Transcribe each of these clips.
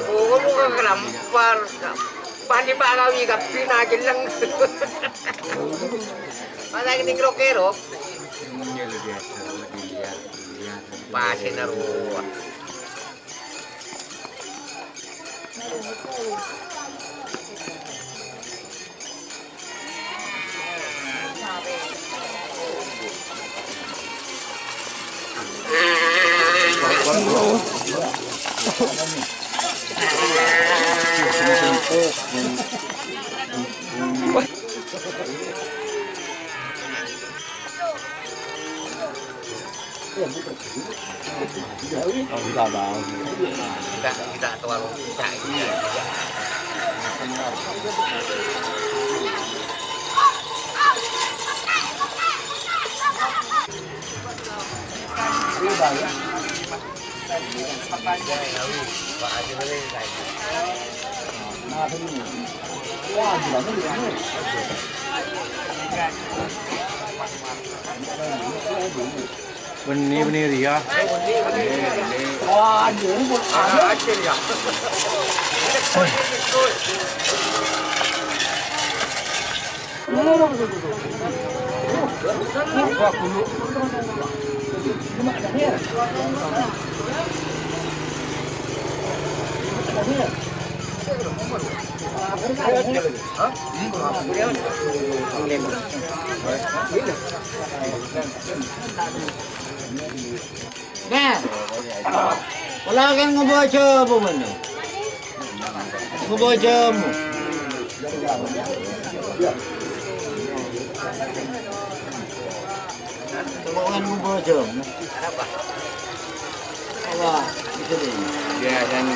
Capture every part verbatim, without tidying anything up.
Oh, lu kelampar. Pas di Pak Kawi kabbhi na jelleng. Masa ini kero-kero. Pas ini ruwet. Kita, kita tuang, kita ini. Bânnè, bânnè rèya. Nah, pola kan ngoba'a jhâ' apa, Mon? Ngoba'a jhâ' apa? Ngoba'a jhâ' apa? Apa? Itu deh. Dia kan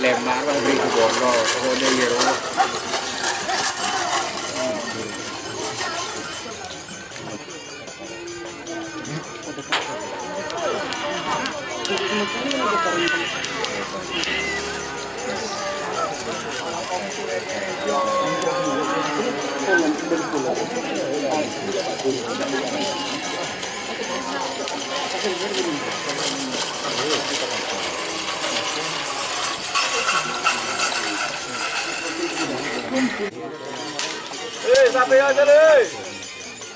lemah lah, beri gubernur. Pokoknya ya, Allah. Eh, sampai aja, deh.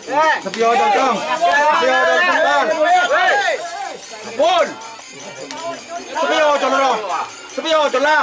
Sapèyo, Cong? Sapèyo, Cong? Pon! Sapèyo, Cong, la? Sapèyo, Cong, la?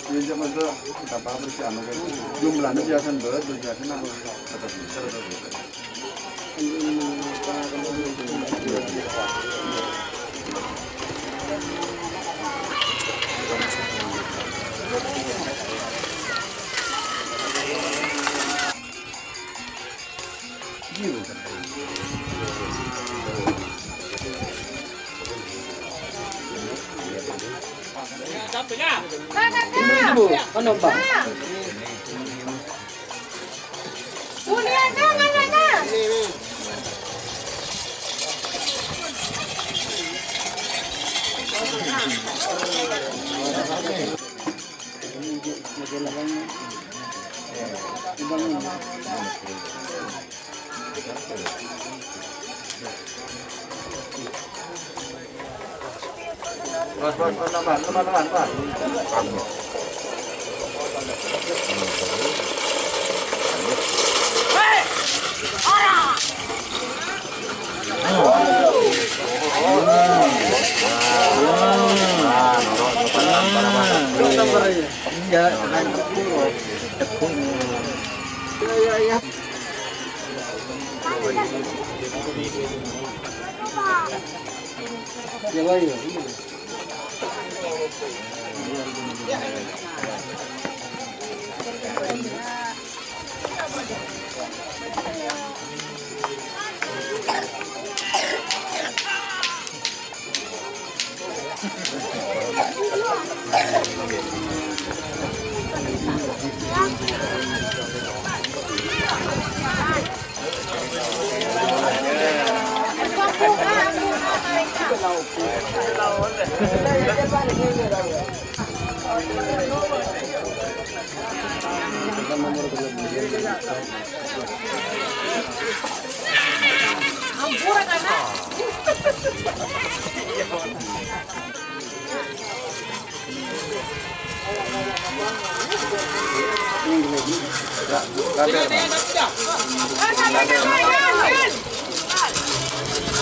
Iya, Cak, masa kita paham sih, anu, kan. Jumlahnya biasa banget, biasa, nah, tetap bisa, tetap bisa. Pak, Kakak. Pak. Mulia, Kak, Kakak. Pas, pas, pas, teman, teman, teman, pas. Iya, tenang. Iya, iya, iya. Ya, Pak, ya.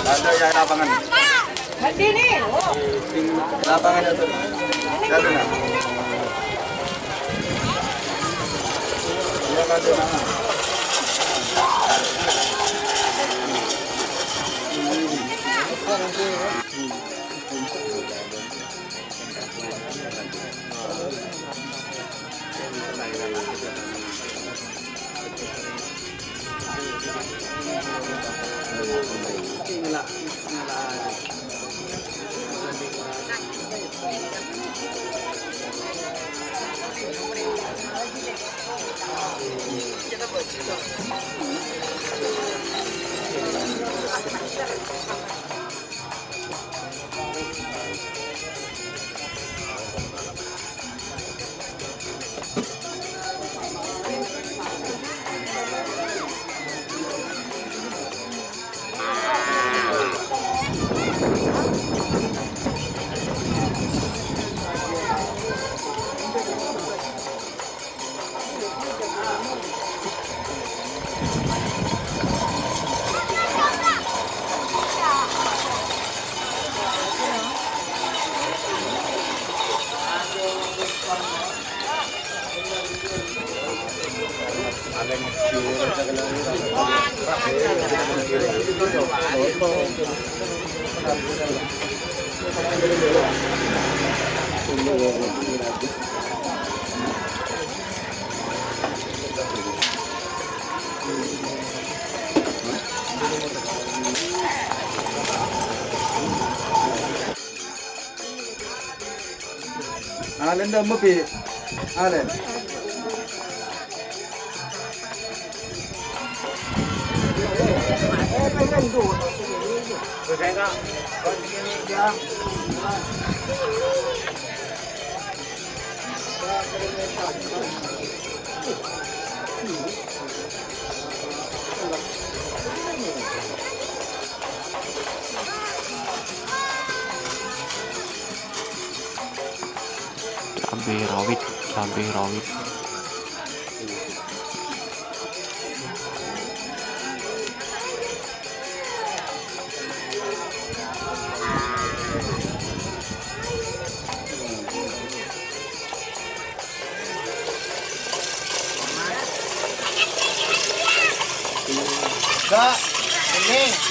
Ada ya lapangan. Lapangan itu. Ada, nah. Ya, ada, nah. Alen dâ' emma, Pi? Alen. Cabe rawit, cabe rawit. Kak, ini.